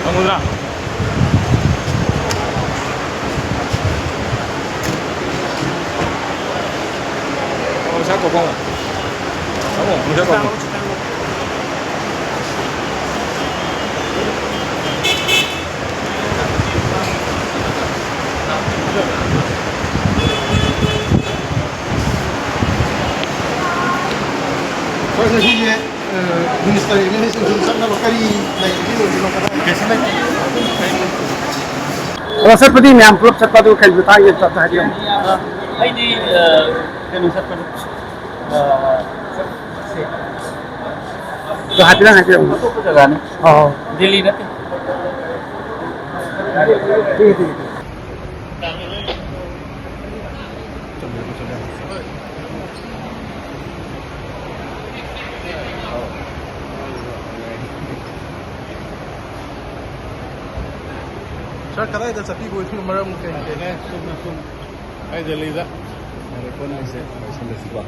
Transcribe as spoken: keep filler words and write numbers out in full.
ꯐꯪꯉꯨꯗ꯭ꯔꯥ? ꯑꯣ, ꯁꯥ ꯀꯧꯕ ꯑꯃ꯫ ꯑꯃ, ꯑꯃ ꯁꯥ ꯀꯧꯕ꯫ ꯁꯥꯔ, ꯉꯁꯤꯁꯦ, ꯑ, ꯃꯤꯅꯤꯁꯇꯔ ꯑꯦꯝ ꯑꯦꯜ ꯑꯦꯁꯤꯡ ꯁꯨꯝ ꯆꯠꯅꯕ ꯀꯔꯤ ꯂꯩꯕꯒꯤ ꯑꯣꯏꯗꯣꯏꯅꯣ? ꯀꯗꯥꯏ ꯂꯣꯀꯦꯁꯟ ꯂꯩ? ꯑꯗꯣ ꯆꯠꯄꯗꯤ ꯃꯌꯥꯝ ꯄꯨꯂꯞ ꯆꯠꯄ ꯑꯗꯨ ꯀꯩ ꯃꯇꯥꯡꯒꯤ ꯑꯝꯇ ꯍꯥꯏꯕꯤꯌꯨ? ꯑꯩꯗꯤ, ꯑ, ꯀꯩꯅꯣ ꯆꯠꯄꯅꯤ꯫ ꯑ, ꯆꯠꯁꯦ꯫ ꯑꯗꯣ ꯍꯥꯏꯐꯦꯠ ꯍꯥꯏꯕꯤꯔꯝꯃꯣ꯫ ꯑꯇꯣꯞꯄ ꯖꯒꯥꯅꯤ꯫ ꯑꯣ꯫ ꯗꯤꯜꯂꯤ ꯅꯠꯇꯦ꯫ ꯊꯤꯛ ꯍꯦ, ꯊꯤꯛ ꯍꯦ, ꯊꯤꯛ ꯍꯦ꯫ ꯁꯥꯔ, ꯀꯗꯥꯏꯗ ꯆꯠꯄꯤꯕ ꯑꯣꯏꯗꯣꯏꯅꯣ? ꯃꯔꯝ ꯀꯩ ꯀꯩꯅꯦ? ꯁꯨꯝꯅ ꯁꯨꯝ ꯑꯩ ꯗꯦꯜꯂꯤꯗ꯫ ꯌꯥꯔꯦ, ꯀꯣꯟꯅ ꯑꯩꯁꯦ ꯂꯣꯏꯁꯤꯜꯂꯁꯤꯀꯣ꯫